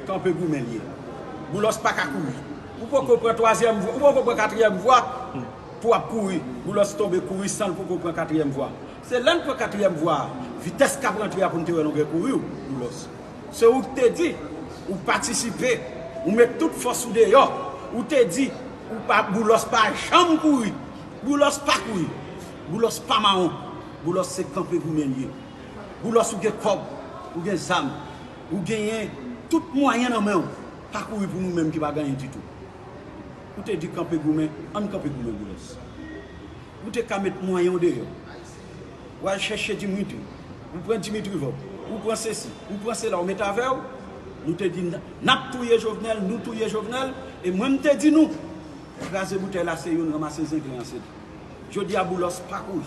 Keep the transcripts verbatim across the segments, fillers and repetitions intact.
Kanpe goumen l ye. Boulos pa ka kouri. Ou poko pran twazyèm vwa, ou poko pran katriyèm vwa pou w ap kouri. Boulos tonbe kouri san l poko pran katriyèm vwa. Se lè n pran katriyèm vwa a, vitès k ap rantre a pou n te wè nou gen kouri w, Boulos. Se ou k te di, ou patisipe, ou met tout fòs ou deyò, ou te di, ou pa, Boulos pa janm kouri. Boulos pa kouri. Boulos pa mawon. Boulos se kanpe goumen l ye. Boulos ou gen kòb, ou gen zam, ou genyen tout mwayen nan men w. Pa kouri pou nou menm ki pa gen anyen ditou. Ou te di kanpe goumen, ann kanpe goumen Boulos. Ou te ka met mwayen w deyò. W al chèche Dimitri. Ou pran Dimitri Vorbe. Ou pran sesi. Ou pran sela. Ou met avè w. Nou te di n ap touye Jovenel, nou touye Jovenel. E mwen m te di nou, kraze boutèy la se youn, ranmase zenglen an se de. Jodi a Boulos pa kouri.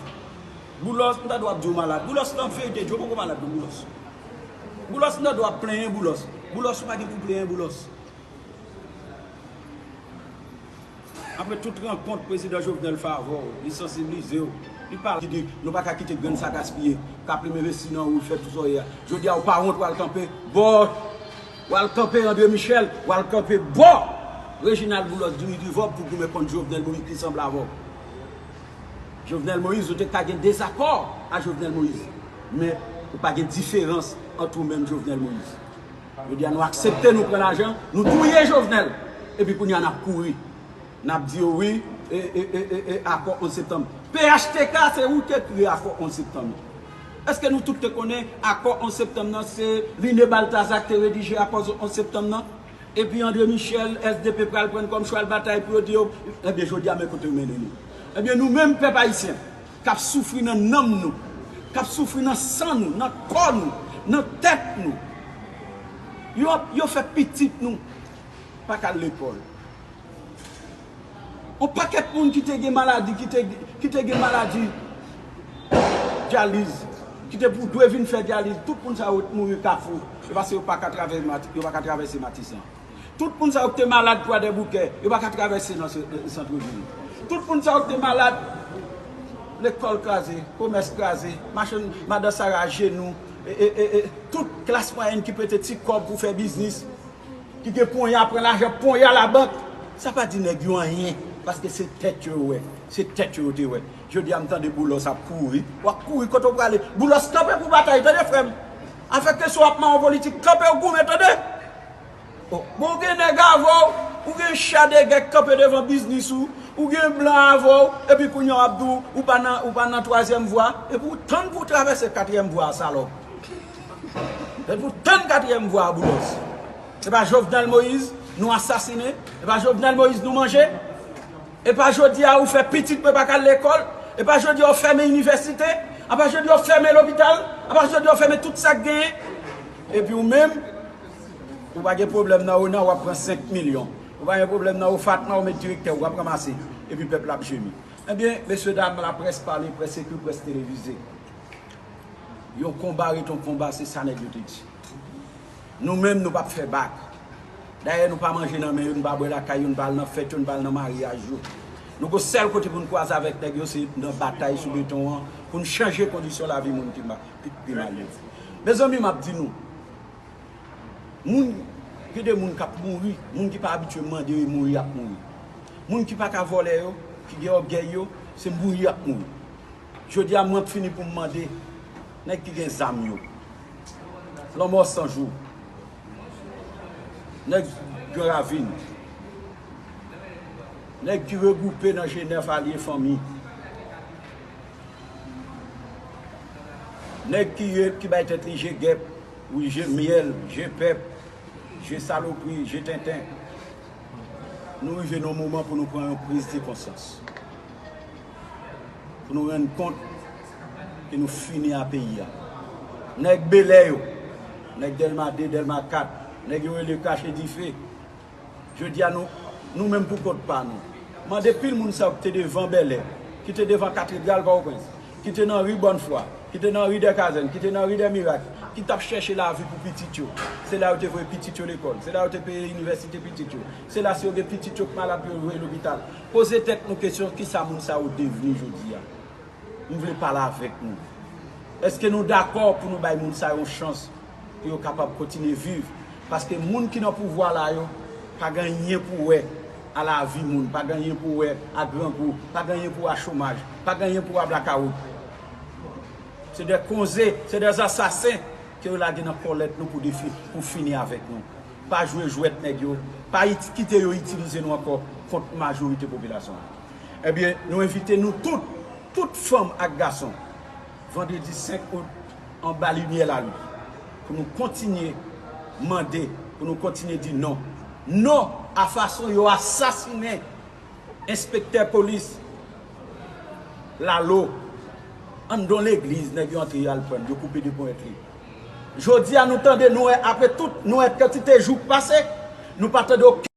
Boulos, m ta dwe ap di w malad. Boulos, nan verite, Djo poko malad non, Boulos. Boulos, m ta dwe ap plenyen Boulos. Boulos, ou pa gen pou plenyen Boulos. Apre tout rankont prezidan Jovenel fè avè w, li sansiblize w, li pale, li di, nou pa ka kite grenn sa gaspiye, k ap li m envesti nan ou, fè tout sa w ye a. Jodi a, ou pa wont, w al kanpe bò, w al kanpe André Michel, w al kanpe bò Reginald Boulos, Dimitri Vorbe pou goumen kont Jovenel Moïse ki sanble avè w. Jovenel Moïse, ou te ka gen dezakò a Jovenel Moïse, men ou pa gen diferans ant ou menm Jovenel Moïse. Jodi a nou aksepte, nou pran lajan, nou touye Jovenel. Epi kounye a n ap kouri. N ap di yo wi, e, e, e, e, e, akò onz septanm. P H T K, se ou ki ekri akò onz septanm. Èske nou tout te konnen akò onz septanm nan se Line Balthazar ki te redije akò onz septanm nan? Epi André Michel, S D P pral pran kòm chwal batay pou yo di yo, ebyen jodi a men kote yo mennen nou. Ebyen nou menm pèp ayisyen, k ap soufri nan nanm nou, k ap soufri nan san nou, nan kò nou, nan tèt nou. Yo, yo fè pitit nou pa ka al lekòl. On pakèt moun ki te gen maladi, ki te, ki te gen maladi dyaliz, ki te pou dwe vin fè dyaliz, tout moun sa yo mouri Kafou, se paske yo pa ka travè Mati-, yo pa ka travèse Matisan. Tout moun sa yo ki te malad Kwadèboukè, yo pa ka travèse nan se-, nan santvil. Tout moun sa yo ki te malad, lekòl kraze, komès kraze, machann, madan Sara ajenou, e, e, e, e, tout klas mwayèn ki pete ti kòb pou fè biznis, ki gen ponya, pran lajan ponya labank, sa pa di nèg yo anyen, paske se tèt yo yo wè, se tèt yo yo te wè. Jodi a m tande Boulos ap kouri, w ap kouri kote w prale. Boulos kanpe pou batay, tande frè m. Afè ke si w ap mawon politik, kanpe w goumen, tande. Oh, bon, ou gen nèg avè w, ou gen cha de gè k kanpe devan biznis ou, ou gen blan avè w, epi kounye a w ap di w, ou pa nan, ou pa nan twazyèm vwa, epi w tann pou w travèse katriyèm vwa a, salòp. Epi w tann katriyèm vwa a, Boulos. Se pa Jovenel Moïse nou asasinen, se pa Jovenel Moïse nou manje. E pa jodi a ou fè pitit mwen pa ka al lekòl. E pa jodi a ou fèmen inivèsite. E pa jodi a ou fèmen lopital. E pa jodi a ou fèmen tout sa k genyen. Epi ou menm, ou pa gen pwoblèm nan ONA, w ap pran senk milyon. Ou pa gen pwoblèm nan OFATMA, ou met direktè, w ap ranmase. Epi pèp la ap jemi. Ebyen, mesye dam, laprès pale, près ekri, près televize. Yon konba ret yon konba, se sa nèg yo te di. Nou menm, nou p ap fè bak. Dayè, nou pa manje nan men yo, nou pa bwè lakay yo, nou pa al nan fèt yo, nou pa al nan maryaj yo. Nou gon sèl kote pou n kwaze avèk nèg yo, se nan batay sou beton an, pou n chanje kondisyon lavi moun ki ma-, pi, pi mal yo. Mezanmi, m ap di nou, moun, gen de moun k ap mouri, moun ki pa abitye mande yo mouri, y ap mouri. Moun ki pa ka vòlè yo, ki gen ògèy yo, se mouri y ap mouri. Jodi a, mwen ap fini pou m mande nèg ki gen zam yo, Lanmò San Jou, nèg Gran Ravin, nèg ki regwoupe nan G nèf, Alye Fanmi, nèg ki ye, ki bay tèt li je gèp, wi, je myèl, je pèp, je salopri, je tenten. Nou rive nan yon moman pou nou pran yon priz de konsyans. Pou nou rann kont ke nou fini a peyi a. Nèg Belè yo, nèg Dèlma de, Dèlma kat, nèg yo rele krache dife. Jodi a nou, nou menm pou kont pa nou. Mande pil moun sa yo ki te devan Bèlè, ki te devan Katedral Pòtoprens, ki te nan ri Bònfwa, ki te nan ri dè Kazèn, ki te nan ri dè Mirak, ki t ap chèche lavi pou pitit yo. Se la yo te voye pitit yo lekòl, se la yo te peye inivèsite pitit yo, se la si yo gen pitit yo k malad pou yo voye lopital. Poze tèt nou kesyon, kisa moun sa yo devni jodi a? M vle pale avèk nou. Èske nou dakò pou nou bay moun sa yo yon chans pou yo kapab kontinye viv? Paske moun ki nan pouvwa la yo pa gen anyen pou wè a lavi moun, pa gen anyen pou wè a grangou, pa gen anyen pou wè a chomaj, pa gen anyen pou wè a blakawout. Se de konze, se de asasen ke yo lage nan kòlèt nou pou defi, pou fini avèk nou. Pa jwe jwèt nèg yo, pa it- kite yo itilize nou ankò kont majorite popilasyon an. Ebyen, nou envite nou tout, tout fanm ak gason, vandredi senk out, anba limyè lalin, pou nou kontinye mande, pou nou kontinye di non. Non a fason yo asasinen enspektè polis Lalo anndan legliz, nèg yo antre al pran l, yo koupe de ponyèt li. Jodi a nou tande, nou wè, apre tout, nou wè kantite jou k pase, nou pa tande okenn